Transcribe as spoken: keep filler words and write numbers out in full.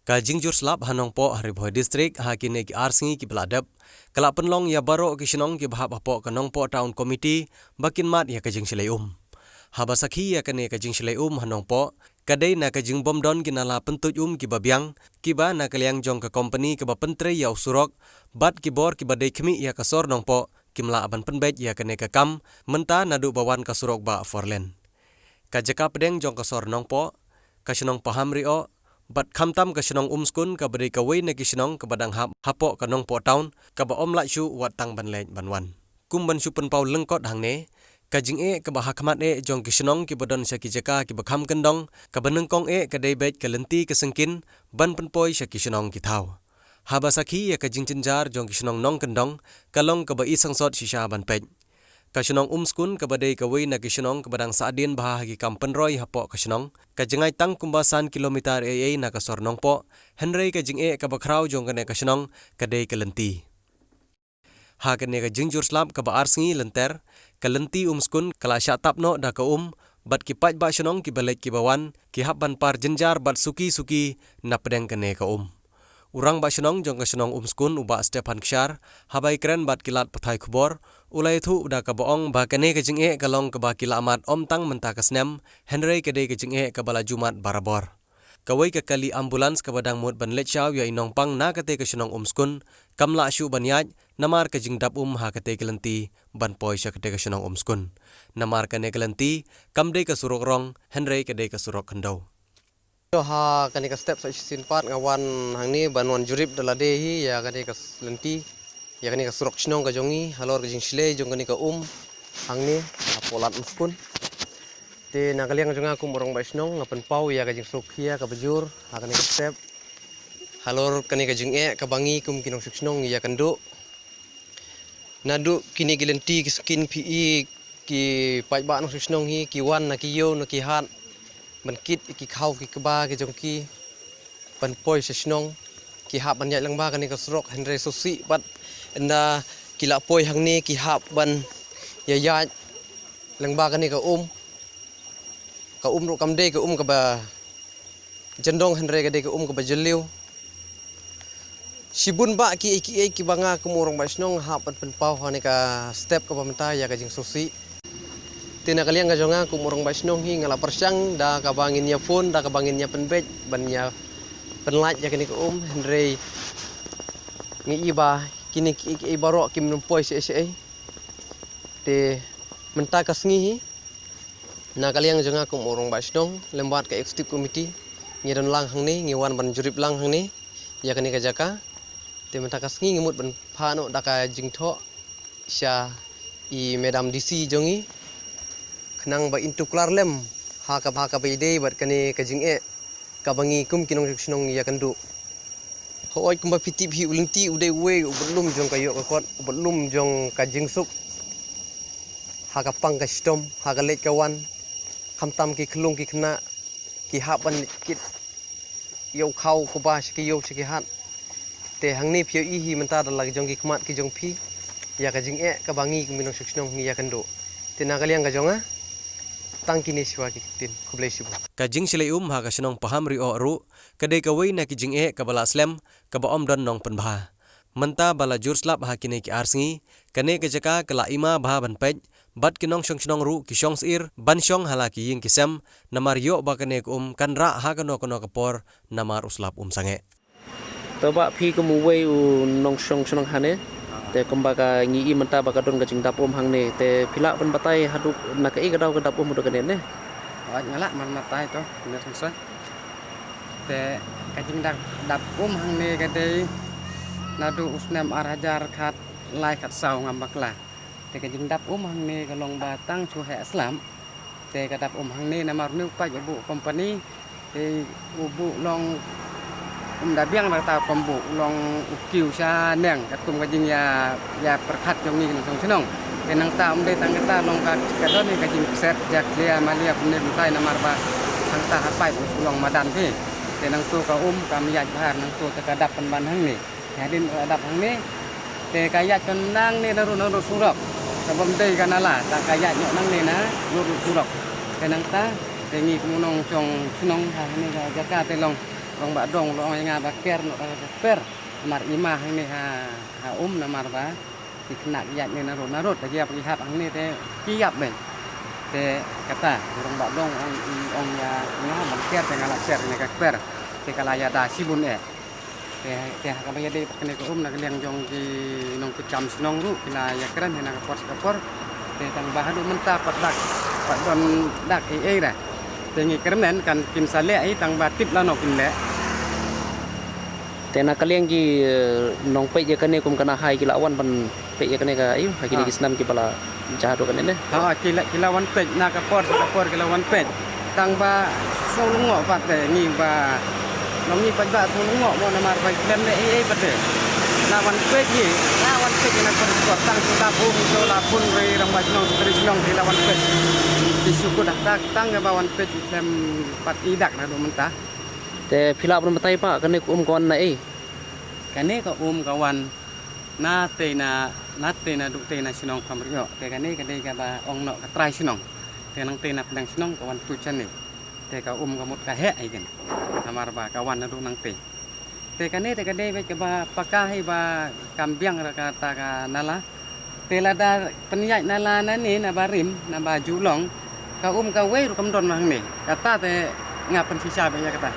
Ka jingjur slap ha Nongpoh ha Ri Bhoi District ha kine ki ar sngi kiba la dep ka la pynlong ïa baroh ki shnong kiba hap hapoh ka Nongpoh Town Committee ba kin mad ïa ka jingshlei um. Haba sakhi ïa kane ka jingshlei um ha Nongpoh, ka dei na ka jingbymdon ki nala pyntuid um kiba biang, kiba na ka liang jong ka kompani kaba pyntrei ïa u surok, bad ki bor kiba dei khmih ïa ka sor Nongpoh kim lah ban pynbeit ïa kane ka kam, mynta naduh ba wan ka surok ba four lane. Ka jaka pdeng jong ka sor Nongpoh, ka shnong Paham Ri-oh, bad khamtam ka shnong Umskun kaba dei kawei na ki shnong kaba dang hap hapoh ka Nongpoh Town, kaba ym lah shuh wat tang ban leit ban wan. Kum ban shu pynpaw lyngkot hangne, ka jingeh kaba ha khmat eh jong ki shnong kiba don sha ki jaka kiba kham kyndong, kaba nyngkong eh ka dei beit ka lynti ka syngkien ban pynpoi sha ki shnong ki thaw. Haba sakhi ïa ka jingjynjar jong ki shnong nongkyndong, ka long kaba i sangsot shisha ban peit. Ka shnong Umskun kaba dei kawei na ki shnong kaba dang sahdien bha ha ki kam pynroi hapoh ka shnong, ka jngai tang kumba san kilometer ei ei na ka sor Nongpoh, hynrei ka jingeh kaba khraw jong kane ka shnong ka dei ka lynti. Ha kane ka jingjur slap kaba ar sngi lynter, ka lynti Umskun ka la shah tap noh da ka um, bad ki paidbah shnong kiba leit kiba wan ki hap ban par jynjar bad suki suki na pdeng kane ka um. U rangbah shnong jong ka shnong Umskun, u Bah Stephan Kshar, haba ïakren bad ki lad pathai khubor, u la ïathuh da kaba ong ba kane ka jingeh ka long kaba ki la mad ym tang mynta ka snem, hynrei ka dei ka jingeh kaba la ju mad barabor. Kawei ka kali ambulance kaba dang mut ban leit shaw ïa i nongpang na katei ka shnong Umskun, kam lah shuh ban ïaid, namar ka jingdap um ha katei ka lynti ban poi sha katei ka shnong Umskun. Namar kane ka lynti kam dei ka surok rong, hynrei ka dei ka surok khyndew. To ha kane ka step sa shisien pat nga wan hangne ban wan jurip da lade hi ïa kane ka s-, lynti, ïa kane ka surok shnong ka jong ngi, halor ka jingshlei jong kane ka um hangne, ha Polat Umskun. Te na ka liang jong nga kum u rangbah shnong nga pynpaw ïa ka jingsuk khia kaba jur ha kane ka step. Halor kane ka jingeh kaba ngi kum ki nongshong shnong ïa kynduh. Naduh kine ki lynti ki skin phi i ki paidbah nongshong shnong hi ki wan na ki ïew na ki hat ban kit ïa ki khaw ki kba ki jong ki ban poi sha shnong, ki hap ban ïaid lyngba kane ka surok, hynrei sngewsih bad ynda ki la poi hangne ki hap ban ïa ïaid lyngba kane ka um. Ka um ruh kam dei ka um kaba jyndong, hynrei ka dei ka um kaba jylliew. Shibun bah kiei kiei kiba nga kum u rangbah shnong nga hap ban pynpaw ha kane ka step kaba mynta ïa ka jingsngewsih. Te na ka liang ka jong nga kum u rangbah shnong hi nga la pyrshang da kaba ngin ïa phone, da kaba ngin ïa pynbeit ban ïa pynlait ïa kane ka um, hynrei ngi i ba kine kiei kiei baroh kim nym poi shaei shaei. Te mynta ka sngi hi, na ka liang jong nga kum u rangbah shnong lem bad ka executive committee, ngi don lang hangne, ngi wan ban jurip lang hangne ïa kane ka jaka. Te mynta ka sngi ngi mut ban phah noh da ka jingthoh sha i Madam D C jong ngi, khnang ba in tuklar lem ha kaba, ha kaba ïadei bad kane ka jingeh kaba ngi kum ki nongshong shnong ïa kynduh. Hooid, kumba phi tip hi, u lynti u dei uwei u budlum jong ka ïoh ka kot, u budlum jong ka jingsuk ha ka pang ka shitom, ha ka leit ka wan. Khamtam ki khyllung ki khynnah ki hap ban kit ïa u khaw u kba sha ki ïew sha ki hat. Te hangne phi ïohi hi mynta da la ki jong ki khmat ki jong phi ïa ka jingeh kaba ngi kum ki nongshong shnong ngi ïa kynduh. Te na ka liang ka jong nga, tang kine shuwa ki ktien. Khublei shibun. Ka jingshlei um ha ka shnong Paham Ri-oh ruh ka dei kawei na ki jingeh kaba la slem, kaba ym don nongpynbha. Mynta ba la jur slap ha kine ki ar sngi, kane ka jaka ka la ima bha ban peit, bad ki nongshong shnong ruh ki shong syier ban shong ha la ki ïing ki sem, namar ïoh ba kane ka um kan rah ha kano kano ka por namar u slap um sangeh. To bah, phi kum uwei u nongshong shnong hangne, te kumba ka ngi i mynta ba ka don ka jingdap um hangne, te phi lah ban batai haduh na kaei ka daw ka dap um haduh kane ne? Hooid, nga lah ban batai to, ne, te ka jingdap, dap um hangne ka dei naduh u snem ar hajar khatlai khatsaw, ngam bakla. Te ka jingdap um hangne ka long ba tang shu heh slap. Te ka dap um hangne namar une u paip u buh company. Te u buh long, um da biang da kata u kam buh, u long u kiew shaneng katkum ka jingïa, ïa pyrkhat jong ngi ki nongshong shnong. Te nangta um dei tang kata, long ka, ka don hi ka jingkset jakhlia malia pynlip myntai namar ba hangta ha paip u long madan phi. Te nangto ka um kam ïaid bha, nangto te ka dap pynban hangne. Hadien ka dap hangne, te ka ïaid nangne na rud, na rud surok. Ka bym dei ka nala, ta ka ïaid noh nangne na rud, rud surok. Te nangta, te ngi kum u nongshong shnong hangne ka jaka te long Rong Bah Dong u la ong ïa nga ba ker noh da ka kper. Namar i ma hangne ha, ha um namar ba ki khynnah ki ïaid ne narud narud, da ki ïap ki hap hangne te ki ïap beit. Te kata u Rong Bah Dong u ong, u ong ïa nga ban ker te nga la ker ne ka kper. Te ka la ïada shibun eh. Te, te ha kaba ïadei bad kane ka um na ka liang jong ki nongkitkam shnong ruh ki la ïakren hi na ka por sha ka por. Te tang ba haduh mynta pat dak, pat don dak ei ei re. Te ngi kyrmen kan kin sa leh ei tang ba tip lano kin leh. Te na ka liang ki, eh, nongpeit ïa kane kum ka Nahai ki la wan ban peit ïa kane ka, aïu, ha kine, ha, ki snam kiba la jia haduh kane ne? Ha, ki la, ki la wan peit na ka por sha ka por ki la wan peit. Tang ba sngewlyngngoh pat te ngi ba long ngi pat ba sngewlyngngoh mo namar ba khlem ne ei ei pat te. La wan peit ngi, la wan peit na ka por sha ka por tang shu la bun shu la bun re rangbah shnong, secretary shnong ki la wan peit. Ki shu kut dak tang ba wan peit khlem pat i dak na haduh mynta. Te phi lah ban batai pa kane ka um ka wan na ei? Kane ka um ka wan na tei na, na tei naduh tei na shnong Khamrioh. Te kane ka dei kaba ong noh ka trai shnong. Te nangtei na pdeng shnong ka wan tuid shane. Te ka um ka mut ka heh hi kin. Namar ba ka wan naduh nangtei. Te kane te ka dei beit kaba paka hi ba kam biang ra kata ka nala. Te lada pynïaid nala nane naba rim, naba ju long, ka um kawei ruh kam don hangne. Kata te nga pynshisha beit ïa kata.